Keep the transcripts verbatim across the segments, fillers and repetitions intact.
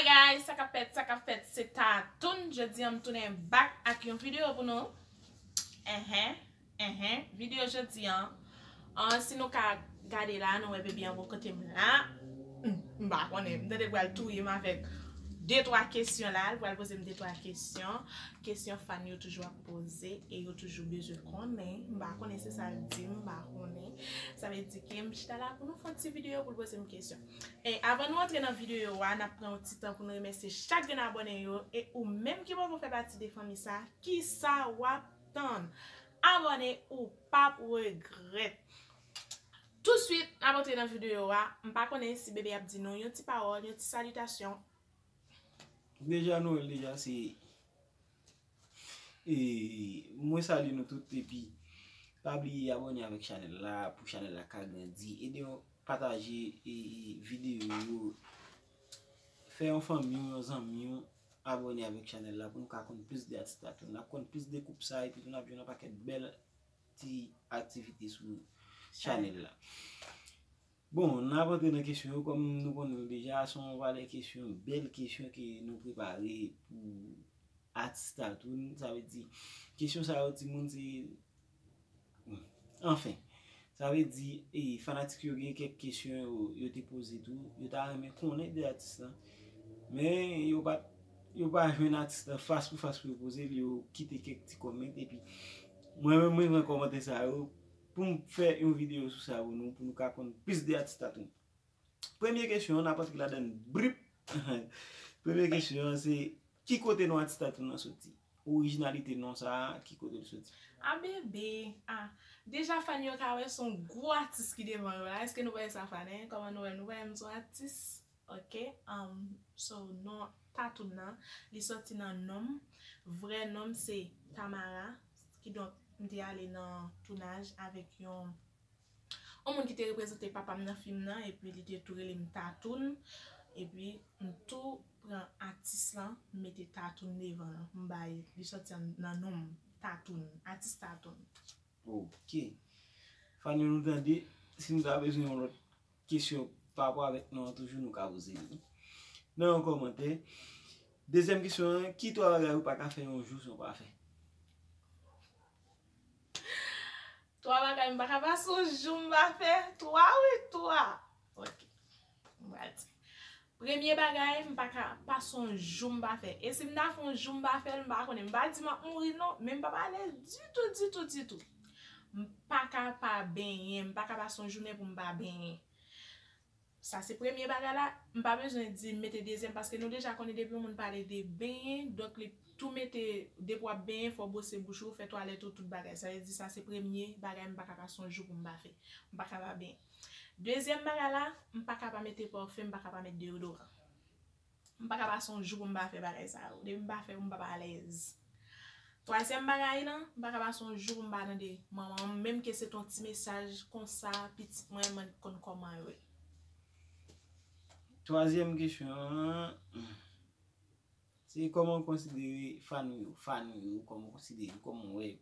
Guys, sa k ap fèt, sa k ap fèt, se Tatoune. Jodi a m tounen back ak yon videyo pou nou. Enhen, enhen, videyo jodi a. An, si nou ka gade la, nou wè bebe an bò kote m la. M, m pa konnen, m tande l pral touye m avèk de twa kesyon la, l pral poze m de twa kesyon. Kesyon fan yo toujou ap poze e yo toujou bezwen konnen. M pa konnen se sa l di m, m pa konnen. Sa vle di ke m chita la pou nou fè yon ti videyo pou l poze m kesyon. E avan nou antre nan videyo a, n ap pran yon ti tan pou nou remèsye chak grenn abòne yo. E ou menm ki poko fè pati de fanmi sa, kisa w ap tann? Abòne, ou p ap regrèt. Touswit, n ap antre nan videyo a. M pa konnen si bebe ap di nou yon ti pawòl, yon ti salitasyon. Deja, nou wè l deja, se, e, mwen salye nou tout, epi pa bliye abòne avèk chanèl la, pou chanèl la ka grandi. Ede yo pataje, e, videyo yo, fè yon fanmi w, yon zanmi w abòne avèk chanèl la, pou nou ka konn plis de atis Tatoune, n ap konn plis de koup sa, epi tou n ap jwenn yon pakèt bèl ti aktivite sou chanèl la. Bon, n ap antre nan kesyon yo, kòm nou konnen yo deja, se yon valè kesyon, bèl kesyon ke nou prepare pou atis Tatoune. Sa vle di, kesyon sa yo, timoun, se, anfen, sa vle di, e, fanatik yo gen kèk kesyon yo, yo te poze tou, yo ta renmen konnen de atis lan. Men, yo pa, yo pa jwenn atis lan fas pou fas pou yo poze l, yo kite kèk ti kòmant, epi mwen menm, mwen pran kòmantè sa yo, pou m fè yon videyo sou sa pou nou, pou nou ka konn plis de atis Tatoune. Premye kesyon an, n ap antre ladan l, brip. Premye kesyon an, se, ki kote non atis Tatoune nan soti? Orijinalite non sa a, ki kote l soti? A bebe, a. Deja fan yo ka wè se yon gwo atis ki devan yo la. Èske nou pa wè sa, fan, en? Kòman nou wè? Nou pa wè m se yon atis? Ok, um, so non Tatoune nan, li soti nan non m. Vrè non m se Tamara, kidonk m te ale nan tounaj avèk yon, yon moun ki te reprezante papa m nan fim nan, epi li te tou rele m Tatoune, epi m tou pran atis lan, m mete Tatoune devan l, m bay, li soti an, nan non m, Tatoune, atis Tatoune. Ok. Fan yo nou tande, si nou ta bezwen yon lòt kesyon pa rapò avèk non an toujou, nou ka poze li nan yon kòmantè. Dezyèm kesyon an, ki twa bagay ou pa ka fè yon jou san w pa fè? Twa bagay m pa ka pase yon jou m pa fè? Twa, wi, twa. Ok. M pral di. Premye bagay, m pa ka pase yon jou m pa fè. E si m ta fè yon jou m pa fè l, m pa konnen. M pa di m ap mouri non, men m p ap alèz ditou, ditou, ditou. M pa ka pa benyen, m pa ka pase yon jounen pou m pa benyen. Sa se premye bagay la, m pa bezwen di m mete dezyèm, paske nou deja konnen depi yon moun pale de benyen, donk li tou mete, depi w ap benyen, fò w bwose bouch ou, fè twalèt ou, tout bagay. Sa vle di sa se premye bagay m pa ka pase yon jou pou m pa fè. M pa ka pa benyen. Dezyèm bagay la, m pa ka pa mete pafen, m pa ka pa mete deyodoran. M pa ka pase yon jou pou m pa fè bagay sa yo. Depi m pa fè yo, m p ap alèz. Twazyèm bagay lan, m pa ka pase yon jou pou m pa tande manman m, menm ke se t yon ti mesaj konsa, pitit mwen, mwen konn kòman yo ye. Twazyèm kesyon an, se kòman w konsidere fan ou yo, fan ou yo, kòman w konsidere yo, kòman w wè yo?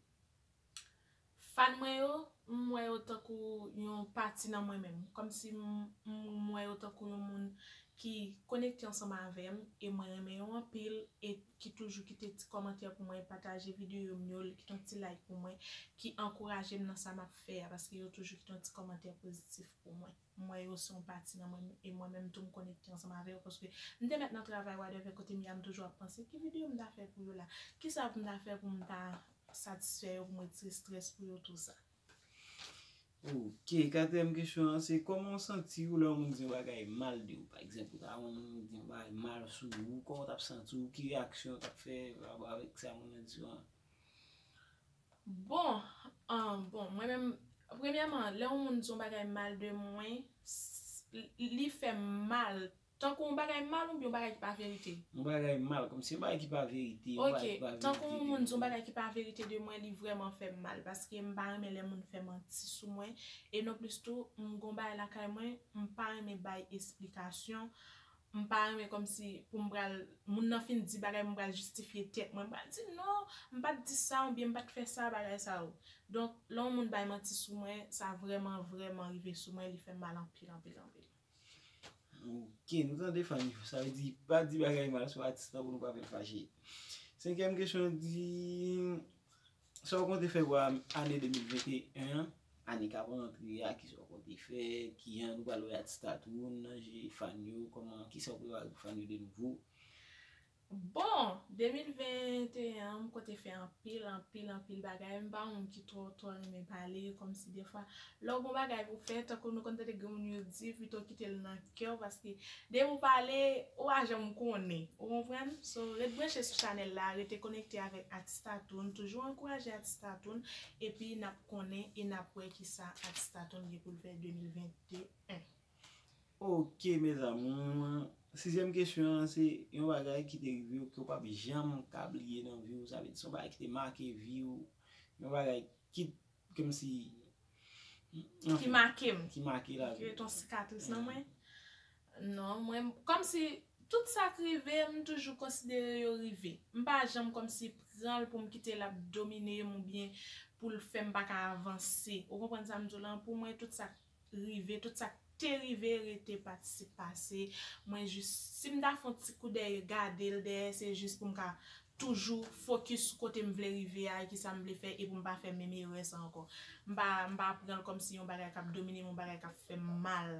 Fan mwen yo, m wè yo tankou yon pati nan mwen menm. Kòmsi m, m, m wè yo tankou yon moun ki konekte ansanm avè m e mwen renmen yo anpil e ki toujou kite ti kòmantè pou mwen, pataje videyo m yo, kite yon ti like pou mwen, ki ankouraje m nan sa m ap fè a, paske yo toujou kite yon ti kòmantè pozitif pou mwen. M wè yo se yon pati nan mwen e mwen menm tou m konekte ansanm avè yo paske m te mèt nan travay whatever kote m ye a, m toujou ap panse ki videyo m ta fè pou yo la, kisa pou m ta fè pou m ta satisfè yo, pou m retire strès pou yo, tou sa. Ok, katriyèm kesyon an, se kòman w santi w lè yon moun di yon bagay mal de ou? Pa egzanp, ou ta wè yon moun di yon bagay mal sou ou, kòman w t ap santi w? Ki reyaksyon w t ap fè pa rapò avèk sa moun nan di w an? Bon, ah, bon, mwen menm, premyèman, lè yon moun di yon bagay mal de mwen, s-, li, li fè m mal. Tankou yon bagay mal oubyen yon bagay ki pa verite? Yon bagay mal, kòmsi yon bagay ki pa verite, yon bagay ki pa verite de mwen. Ok, tankou yon moun di yon bagay ki pa verite de mwen, li vrèman fè m mal, paske m pa renmen lè moun fè manti sou mwen, e nonplis tou, m gon bagay lakay mwen, m pa renmen bay esplikasyon, m pa renmen kòmsi pou m pral, moun nan fin di bagay, m pral jistifye tèt mwen, m pral di non, m pa t di sa, oubyen m pa t fè sa, bagay sa yo. Donk, lè yon moun bay manti sou mwen, sa vrèman, vrèman rive sou mwen, li fè m mal anpil, anpil, anpil. Ok, nou tande fan yo. Sa vle di, pa di bagay mal sou atis la pou nou pa fè l fache. Senkyèm kesyon di, sa w konte fè pou ane de mil venteyen an, ane k ap rantre a, kisa w konte fè, ki jan nou pral wè atis la tou nan je fan yo, kòman, kisa w prepare pou fan yo de nouvo? Bon, de mil venteyen an, m konte fè anpil, anpil, anpil bagay. M pa yon moun ki twò, twò renmen pale, kòmsi defwa, lè w gon bagay pou fè, tankou nou konn tande gen moun yo di, pito kite l nan kè w, paske depi w pale, ou pa janm konnen. Ou konprann? So, ret branche sou chanèl la, rete konekte avèk Atis Tatoon, toujou ankouraje Atis Tatoon, epi n ap konnen e n ap wè kisa Atis Tatoon gen pou l fè de mil venteyen. Ok, mes amours. Sizyèm kesyon an, se yon bagay ki te rive w ke w p ap janm ka bliye nan vi w. Sa vle di, se yon bagay ki te make vi w. Yon bagay ki, kòmsi, Ki make m. Ki make lavi Ki ret yon sikatris nan mwen. Non, mwen, kòmsi tout sa k rive, m toujou konsidere yo rive. M pa janm kòmsi pran l pou m kite l ap domine m oubyen pou l fè m pa ka avanse. Ou konprann sa m di w lan? Pou mwen, tout sa k rive, tout sa k te rive, rete pati se pase. Mwen jis, si m ta fè yon ti koudèy gade l dèyè, se jis pou m ka toujou fokis sou kote m vle rive a e kisa m vle fè e pou m pa fè menm erè sa ankò. M pa, m pa pran l kòmsi yon bagay k ap domine m, yon bagay k ap fè m mal.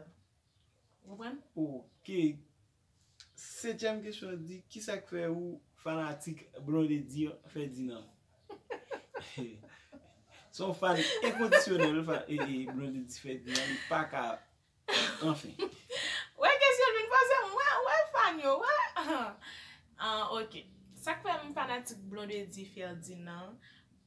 Ou konprann? Ok. Setyèm kesyon di, kisa k fè ou fanatik Blondedy Ferdinand? Se yon fan enkondisyonèl, fan, e, e, Blondedy Ferdinand, li pa ka, anfen. Wè kesyon vin poze m, wè, wè fan yo, wè. Ah, ok. Sa k fè m fanatik Blondedy Ferdinand?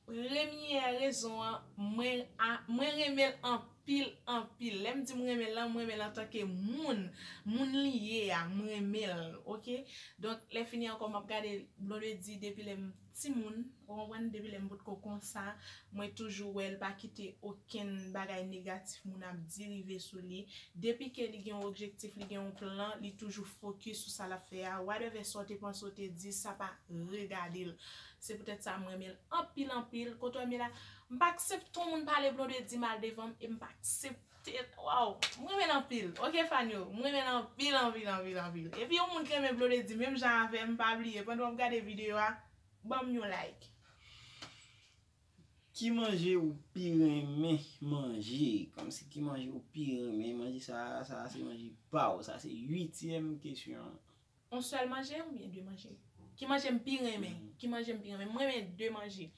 Premyè rezon an, mwen, a, mwen renmen l anpil, anpil. Lè m di m renmen l lan, mwen renmen l antanke moun, moun li ye a, mwen renmen l, ok? Donk, lè fini ankò, m ap gade Blondedy depi lè m timoun, ou konprann, depi lè m potko konsa, mwen toujou wè l pa kite okenn bagay negatif moun ap di rive sou li. Depi ke li gen yon objektif, li gen yon plan, li toujou fokis sou sa l ap fè a. Whatever sa w te panse w te di, sa pa regade l. Se poutèt sa m renmen l anpil, anpil. Kote w wè m ye la, m pa aksepte yon moun pale Blondedy mal devan m e m pa aksepte l. Waw, m renmen l anpil. Ok, fan yo, m renmen l anpil, anpil, anpil, anpil. Epi yon moun ki renmen Blondedy menm jan avè m, pa bliye, pandan w ap gade videyo a, ban m yon like. Ki manje ou pi renmen manje? Kòmsi ki manje ou pi renmen manje? Sa, sa se manje pa w. Sa se uityèm kesyon an. Yon sèl manje oubyen de manje? Ki manje m pi renmen? Ki manje m pi renmen? Mwen renmen de manje.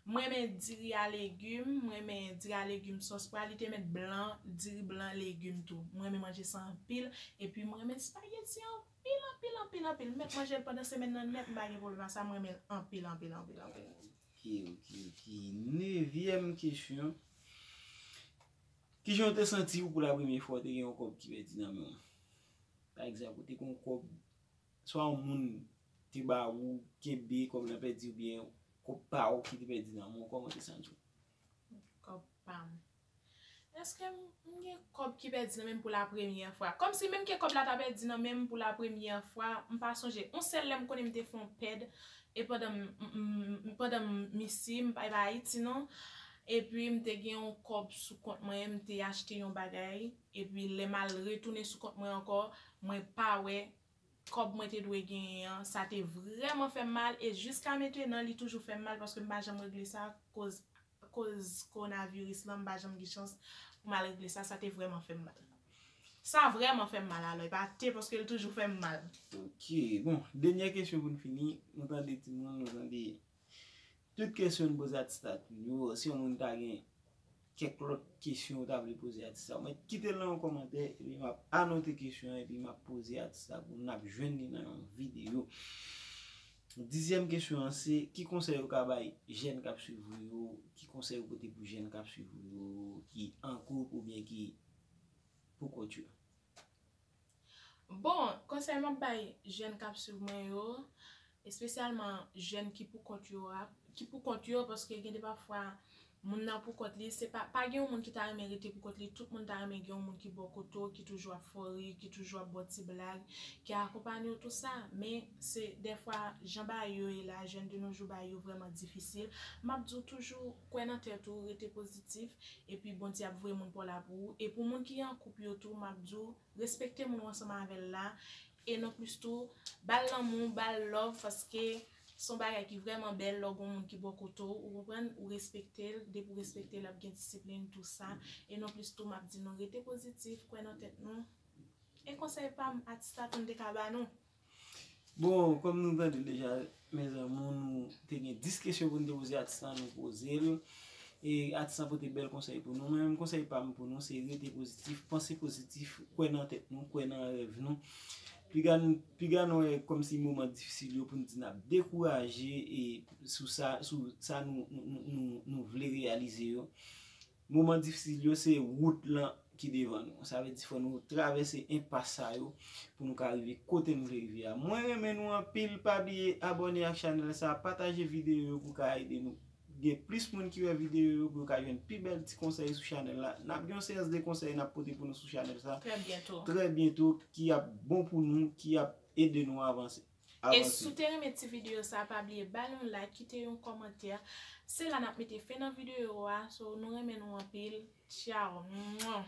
Mwen renmen diri a legim, mwen renmen diri a legim sòs pwa, li te mèt blan, diri blan legim tou. Mwen renmen manje sa anpil, epi mwen renmen spageti anpil, anpil, anpil, anpil. M mèt manje l pandan semèn nan nèt, m pa gen pwoblèm a sa, mwen renmen l anpil, anpil, anpil, anpil. Ok, ok, ok. Nevyèm kesyon. Kijan w te santi w pou la premyè fwa w te gen yon kòb ki pèdi nan men w? Pa egzanp, ou te gen yon kòb, swa yon moun te ba ou, kenbe kòb lan pèdi oubyen kòb pa w ki te pèdi nan men w, kòman w te santi w? Kòb pa m. Èske m, m gen kòb ki pèdi nan men m pou la premyè fwa? Kòmsi menm ke kòb la ta pèdi nan men m pou la premyè fwa, m pa sonje. Yon sèl lè m konnen m te fè yon pèd, e pandan m, m, m, m, pandan m isi, m pa, e pa Ayiti non. Epi m te gen yon kòb sou kont mwen, m te achte yon bagay, epi lè m al retounen sou kont mwen ankò, mwen pa wè kòb mwen te dwe genyen an, sa te vrèman fè m mal, e jiska mentenan li toujou fè m mal paske m pa janm regle sa, koz, koz kowonaviris lan, m pa janm gen chans pou m al regle sa, sa te vrèman fè m mal. Sa vrèman fè m mal alò, e pa te paske l toujou fè m mal. Ok, bon, dènyè kesyon pou n fini, nou tande timoun, nou tande tout kesyon n poze atis Tatoon yo, si yon moun ta gen kèk lòt kesyon ou ta vle poze atis la, ou mèt kite l nan yon kòmantè, epi m ap anote kesyon an, epi m ap poze atis la pou n ap jwenn li nan yon videyo. Dizyèm kesyon an se, ki konsèy ou ka bay jèn k ap swiv ou yo, ki konsèy ou pote pou jèn k ap swiv ou yo, ki an koup oubyen ki pou kont yo? Bon, konsèy m ap bay jèn k ap swiv mwen yo, espesyalman jèn ki pou kont yo a, ki pou kont yo, paske gen de pafwa Moun nan pou kont li, se pa, pa gen yon moun ki ta renmen rete pou kont li, tout moun ta renmen gen yon moun ki bò kote w, ki toujou ap fè w ri, ki toujou ap ba w ti blag, ki akonpanye w, tou sa. Men se dèfwa jan bagay yo ye la, jèn de nos jours, bagay yo vrèman difisil. M ap di w toujou kwè nan tèt ou, rete pozitif, epi Bondye ap voye moun pa w la pou ou. E pou moun ki an koup yo tou, m ap di w respekte moun ou ansanm avè l la, e non plis tou, ba l lanmou, ba l love, paske se yon bagay ki vrèman bèl lè w gen yon moun ki bò kote w, ou konprann, ou respekte l, depi w respekte l, l ap gen disiplin, tou sa. E non plis tou, m ap di nou rete pozitif, kwè nan tèt nou. E konsèy pa m, atis la tou m te ka ba nou. Bon, kòm nou tande l deja, mezanmi, nou te gen dis kesyon pou n te poze atis la, nou poze l. E atis la pote bèl konsèy pou nou. Mwen menm, konsèy pa m pou nou, se rete pozitif, panse pozitif, kwè nan tèt nou, kwè nan rèv nou. Piga n, piga n wè kòmsi moman difisil yo pou n di n ap dekouraje e sou sa, sou sa nou, nou, nou, nou, nou vle reyalize yo. Moman difisil yo se wout lan ki devan nou. Sa vle di fò nou travèse enpas sa yo pou nou ka rive kote n vle rive a. Mwen renmen nou anpil, pa bliye abòne ak chanèl sa, pataje videyo yo pou ka ede nou gen plis moun ki wè videyo yo pou yo ka jwenn pi bèl ti konsèy sou chanèl la. N ap gen yon seyans de konsèy n ap pote pou nou sou chanèl sa Trè byento. Trè byento, ki ap bon pou nou, ki ap ede nou avanse. E si w te renmen ti videyo sa, pa bliye ba l yon like, kite yon kòmantè. Se la n ap mete fen nan videyo a. So, nou renmen nou anpil. Tchao. Mwah.